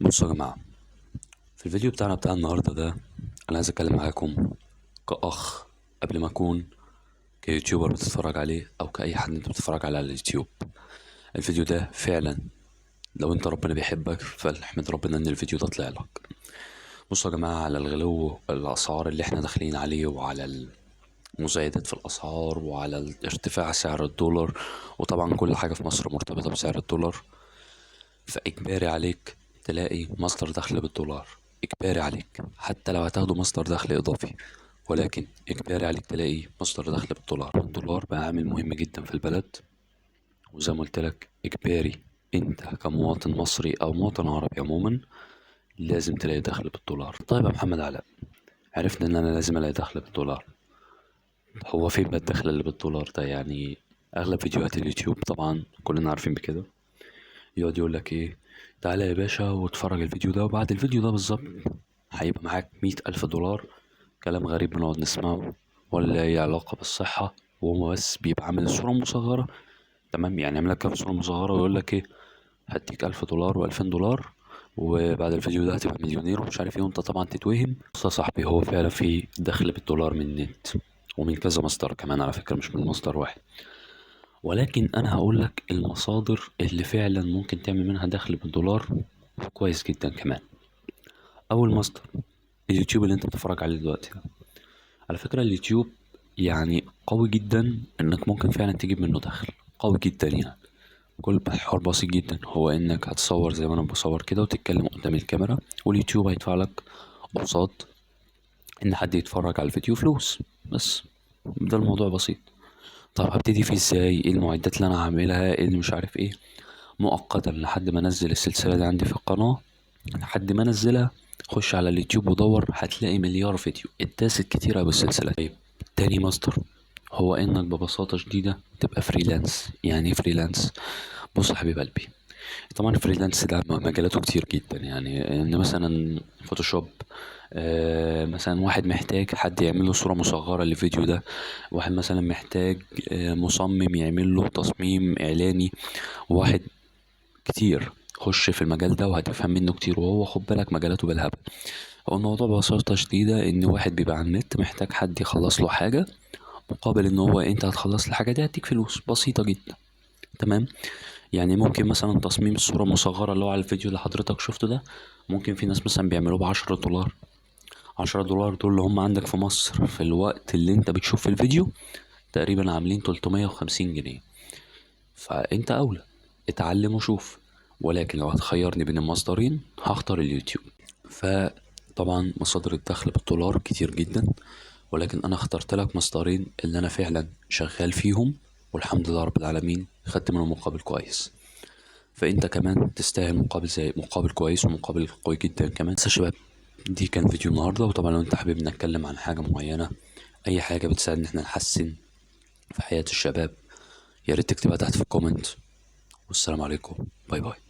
بصوا يا جماعة، في الفيديو بتاعنا بتاع النهاردة ده أنا عايز أتكلم معاكم كأخ قبل ما أكون ك YouTuber بتتفرج عليه أو كأي حد أنت بتتفرج عليه على اليوتيوب. الفيديو ده فعلا لو أنت ربنا بيحبك فاحمد ربنا إن الفيديو ده طلع لك. بصوا يا جماعة، على الغلو الأسعار اللي احنا داخلين عليه وعلى المزايدات في الأسعار وعلى ارتفاع سعر الدولار، وطبعا كل حاجة في مصر مرتبطة بسعر الدولار، فإجباري عليك تلاقي مصدر دخل بالدولار، إجباري عليك حتى لو هتاخده مصدر دخل إضافي، ولكن إجباري عليك تلاقي مصدر دخل بالدولار. الدولار بقى عامل مهم جدا في البلد، وزي ما قلت لك إجباري أنت كمواطن مصري أو مواطن عربي عموما لازم تلاقي دخل بالدولار. طيب يا محمد علاء، عرفنا إن أنا لازم ألاقي دخل بالدولار، هو فين بقى الدخل اللي بالدولار ده؟ يعني أغلب فيديوهات اليوتيوب طبعا كلنا عارفين بكده، يقعد يقول لك إيه، تعالى يا باشا واتفرج الفيديو ده، وبعد الفيديو ده بالظبط هيبقى معاك 100,000 دولار. كلام غريب بنقعد نسمعه ولا أي علاقة بالصحة، وهو بس بيبقى عامل الصورة مصغرة، تمام؟ يعني يعمل لك كام صورة مصغرة ويقول لك إيه، هديك 1000 دولار و2000 دولار وبعد الفيديو ده هتبقى مليونير ومش عارف إيه، وأنت طبعا تتوهم. بص يا صاحبي، هو فعلا في دخل بالدولار من النت ومن كذا مصدر كمان على فكرة، مش من مصدر واحد، ولكن أنا هقول لك المصادر اللي فعلا ممكن تعمل منها دخل بالدولار كويس جدا كمان. أول مصدر اليوتيوب اللي أنت بتتفرج عليه دلوقتي ده. على فكرة اليوتيوب يعني قوي جدا إنك ممكن فعلا تجيب منه دخل قوي جدا، يعني كل حوار بسيط جدا، هو إنك هتصور زي ما أنا بصور كده وتتكلم قدام الكاميرا، واليوتيوب هيدفع لك قصاد إن حد يتفرج على الفيديو فلوس، بس ده الموضوع بسيط. طب هبتدي فيه ازاي؟ ايه المعدات اللي انا هعملها؟ ايه اللي مش عارف ايه؟ مؤقتا لحد ما انزل السلسلة دي عندي في القناة، لحد ما انزلها خش على اليوتيوب ودور، هتلاقي مليار فيديو اتداست كتيرة بالسلسلة. طيب تاني مصدر هو انك ببساطة شديدة تبقى freelance. يعني ايه freelance؟ بص يا حبيب قلبي، طبعا ال freelance ده مجالاته كتير جدا، يعني ان مثلا فوتوشوب، مثلا واحد محتاج حد يعمل له صورة مصغرة للفيديو ده، واحد مثلا محتاج مصمم يعمل له تصميم إعلاني، واحد كتير. خش في المجال ده وهتفهم منه كتير، وهو خد بالك مجالاته بالهبل. هو الموضوع ببساطة شديدة إن واحد بيبقى على النت محتاج حد يخلص له حاجة، مقابل إن هو أنت هتخلص الحاجة دي هديك فلوس بسيطة جدا، تمام؟ يعني ممكن مثلا تصميم الصورة المصغرة اللي هو على الفيديو اللي حضرتك شفته ده، ممكن في ناس مثلا بيعملوه ب10 دولار. 10 دولار دول اللي هم عندك في مصر في الوقت اللي انت بتشوف في الفيديو تقريبا عاملين 350 جنيه. فانت اولى اتعلم وشوف، ولكن لو هتخيرني بين المصدرين هختار اليوتيوب. فطبعا مصادر الدخل بالدولار كتير جدا، ولكن انا اخترت لك مصدرين اللي انا فعلا شغال فيهم والحمد لله رب العالمين خدت منهم مقابل كويس، فانت كمان تستاهل مقابل زي مقابل كويس ومقابل قوي جدا كمان. بس يا شباب دي كان فيديو النهارده، وطبعا لو انت حابب نتكلم عن حاجه معينه، اي حاجه بتساعد ان احنا نحسن في حياه الشباب، يا ريت تكتبها تحت في ال comment. والسلام عليكم، bye bye.